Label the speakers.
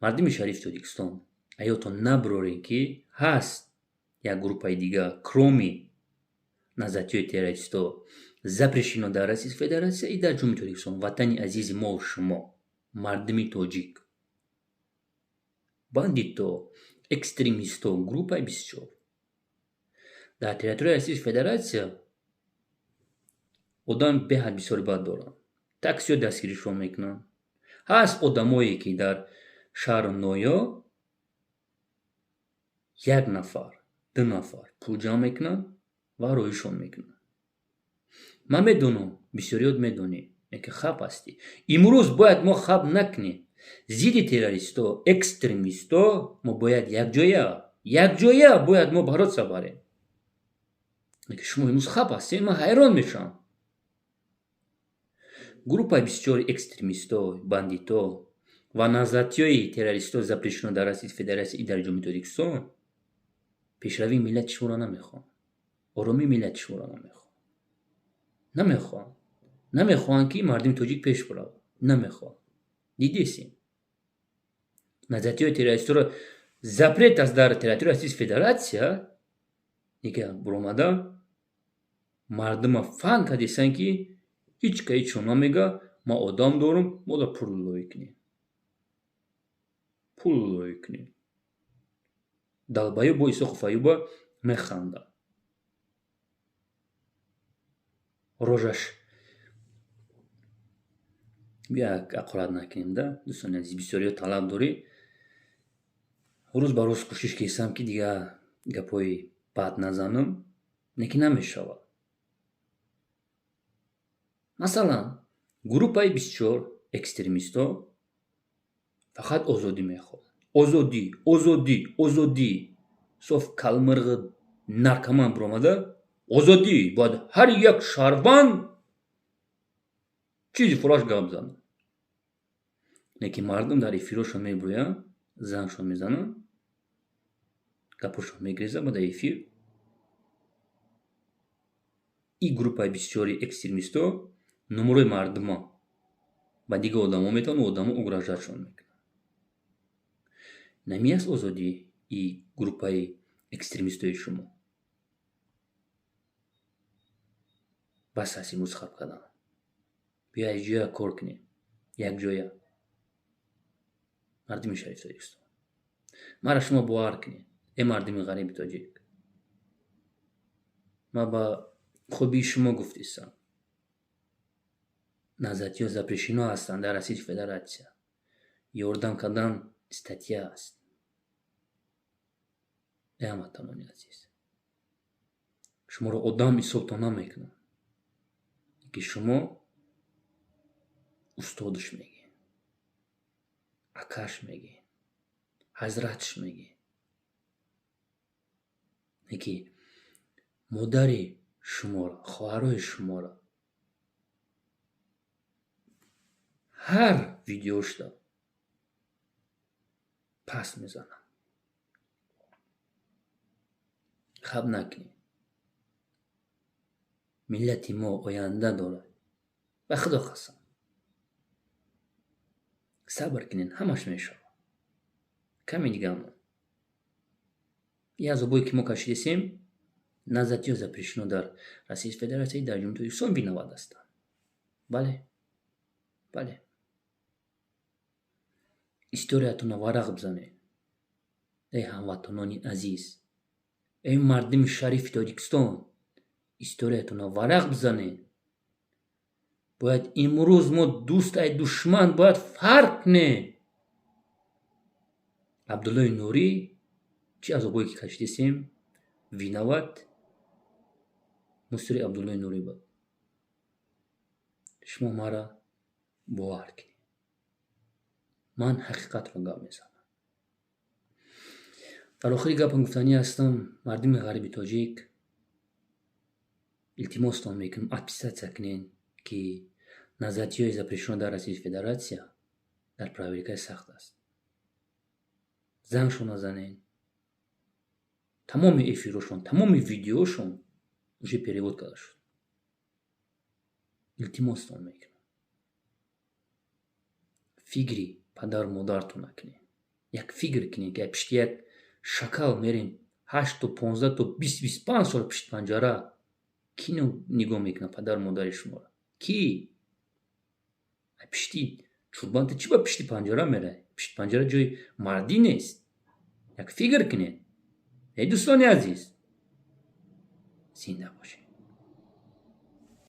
Speaker 1: Мардими шарифи Тоҷикистон, аётон набурорем, ки ҳаст як группаи дига, кроме наҳзатиҳои террористо, запрещено дар Российской Федерация и дар Ҷумҳурии Тоҷикистон, ватани азизи мо шумо, мардими тоҷик. Бандито, экстремисто, группаи 24 дар территорияи Российской Федерация одам беҳад бисёри бад доранд. Таксиҳо дастгиришон мекунанд. Ҳаст одамое, ки дар шаҳру ноҳиё як нафар, ду нафар пул ҷамъ мекунанд ва роҳишон мекунанд. Ман медонам, бисёриёт медонӣ, ки хап ҳастӣ. Имрӯз бояд мо хап накунем. Зидди террористо, экстремисто мо бояд якҷоя, якҷоя бояд мо бороться барем. Ки шумо имрӯз хап ҳастед, ман ҳайрон мешавам. Группаи 24 экстремисто, бандито ва наҳзатиҳои террористо, запрещено дар Российской Федерация и дар Ҷумҳурии Тоҷикистон, пешравии миллати шуморо намехоҳанд, оромии миллати шуморо намехоҳанд. Намехоҳанд. Намехоҳанд, ки мардуми тоҷик пеш биравад. Намехоҳанд. Дидесем. Наҳзатиҳои террористоро запрет аст дар территорияи Российской Федерация, дига буромада мардума фан кардесанд, ки ҳеҷ ка ҳечшон намега, ман одам дорам, мода пул лоӣ кунем. Пул лоӣ кунем. Долбоёб бо Исоқов Аюба механдад. Рожаш бия ақурат накунем да, дӯстони азиз, бисёриҳо талаб дорӣ. Рӯз ба рӯз кӯшиш кесам, ки дига гапҳои бад назанам, лекин намешавад. Масалан, группаи 24 экстремисто фақат озодӣ мехоҳанд. Озодӣ, озодӣ, озодӣ. Соф калмирғи наркоман биромада, озодӣ, бояд ҳар як шаҳрванд чизи фураш гап занад. Лекин мардум дар эфирҳошон мебурӯянд, зангшон мезананд, гапҳошон мегирезанд ва дар эфир и группаи 24 экстремисто номерои мардума ба дигар одамо метавонанд, одамо угрожать-шон мекунанд. Нами аст озодӣ и группаи экстремистои шумо? Бас аст имрӯз хаб кардан. Биё якҷоя кор кунем. Якҷоя. Мардуми шарифи Тоҷикистон. Маро шумо бовар кунед, э мардуми ғариби тоҷик. Ман ба хубии шумо гуфтистам. Наҳзатиҳо запрещено ҳастанд дар Российской Федерация. Ёрдам кардан статья аст. Э ҳамватанони азиз. Шуморо одам ҳисобтон намекунад. Ки шумо устодаш мегӯед, акаш мегӯед, ҳазратш мегӯед. Ки модари шуморо, хоҳарои шуморо ҳар видеошда паст мезанам. Хаб накунед. Миллати мо оянда дорад. Ба Худо қасам. Сабр кунед, ҳамаш мешавад. Каме дига монд. Ин азобое, ки мо кашидесем, наҳзатиҳо запрещено дар Российской Федерация, дар Ҷумҳурии Тоҷикистон виноват ҳастанд. Бале. Бале. Историятонро варақ бизанед. Эй ҳамватанони азиз, эй мардуми шарифи Тоҷикистон, историятонро варақ бизанед. Бояд имрӯз мо дӯст ай душман бояд фарқ кунем. Абдуллои Нурӣ чӣ азобое ки кашидесем, виноват мусири Абдуллои Нурӣ буд. Шумо маро бовар кунед. Ман ҳақиқатро гап мезанам. Дар охири гапам гуфтанӣ ҳастам, мардуми ғариби тоҷик, илтимостон мекунам, отписаться кунед, ки наҳзатиҳои запрещено дар Российской Федерация дар проверкаи сахт аст. Зангшон назанед. Тамоми эфирҳошон, тамоми видеошон уже перевод карда шуд. Илтимостон мекунам. Фикри падару модаратон накунед. Як фикр кунед, ки пишти як шакал мерем 8 то 15 то 20, 25 сол пишти панҷара. Кӣ нигоҳ мекунад падару модари шуморо? Кӣ? Пишти чурбан ту чӣ ба пишти панҷара меравӣ? Пишти панҷара ҷои мардӣ нест. Як фикр кунед, эй дӯстони азиз. Зинда бошед.